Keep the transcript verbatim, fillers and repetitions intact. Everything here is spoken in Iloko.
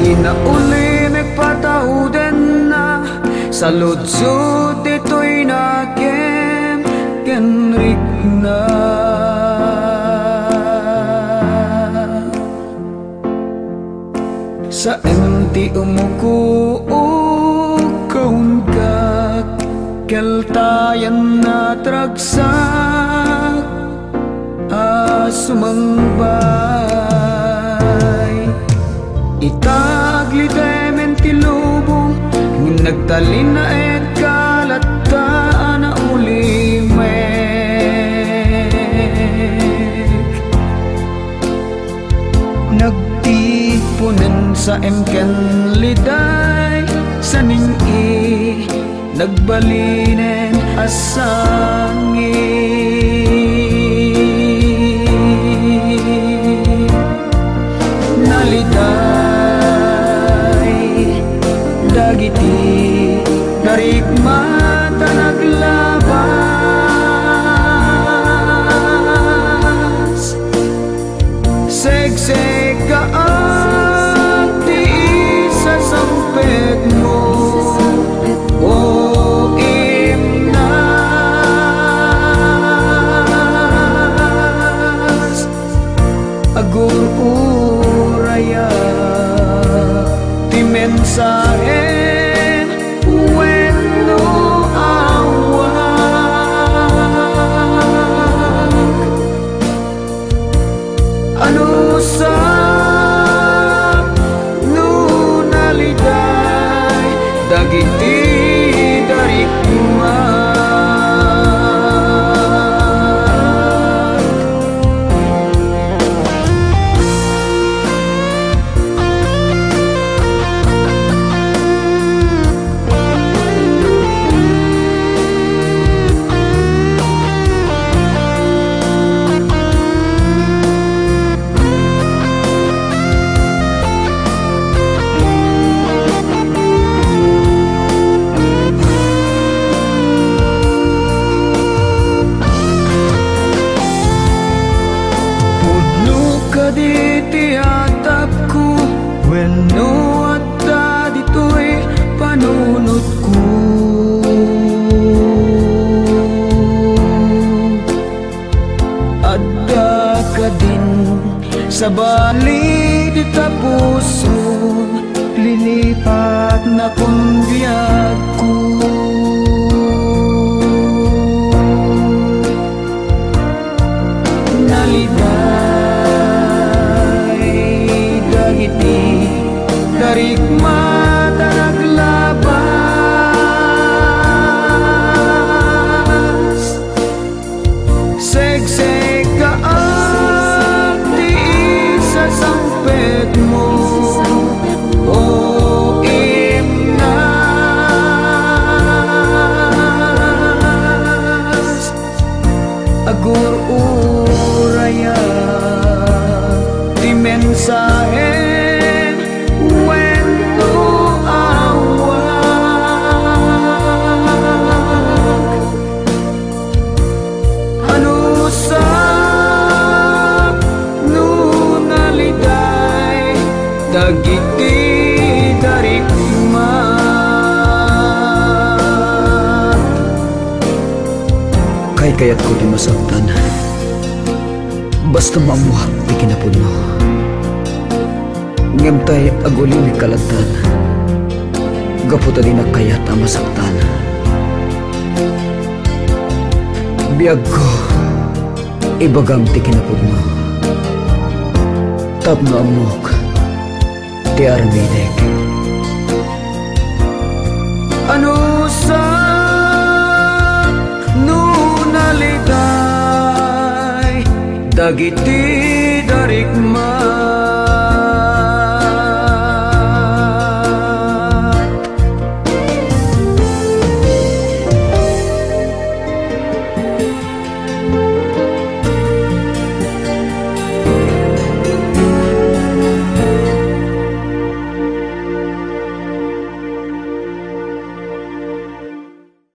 Inauli met pataudenna, saludsod ditoy nakem ken rikna. Saem ti umukuok, kaunka, kaltayan natragsak a sumangbay. Ita aglitemen ti lubong, ngem nagtalinaed ka latta a naulimek. Nagtiponen saem ken liday, saning-i nagbalinen a sangit. Naliday dagiti narikmat a naglabas. Segsekaak ti isasangpetmo, o Imnas. Agur-urayak ti mensahem wenno awak. Anusam no naliday dagiti darikmat. Pudno kadi ti atapko wenno adda ditoy panunotko? Adda kadin sabali dita puso, lilipatnakon biagko. Naliday dagiti darikmat a naglabas. Segsekaak ti isasangpetmo, o Imnas. Agur-urayak ti mensahem wenno awak. Anusam no naliday dagiti darikmat. Kaykayatko ti masaptan. Basta maammoak ti kinapudno. Ngem tay agulimekka lattan gapu ta dinak kayat a masaktan. Biagko, ibagam ti kinapudno tapno ammok ti aramidek. Anusam no naliday dagiti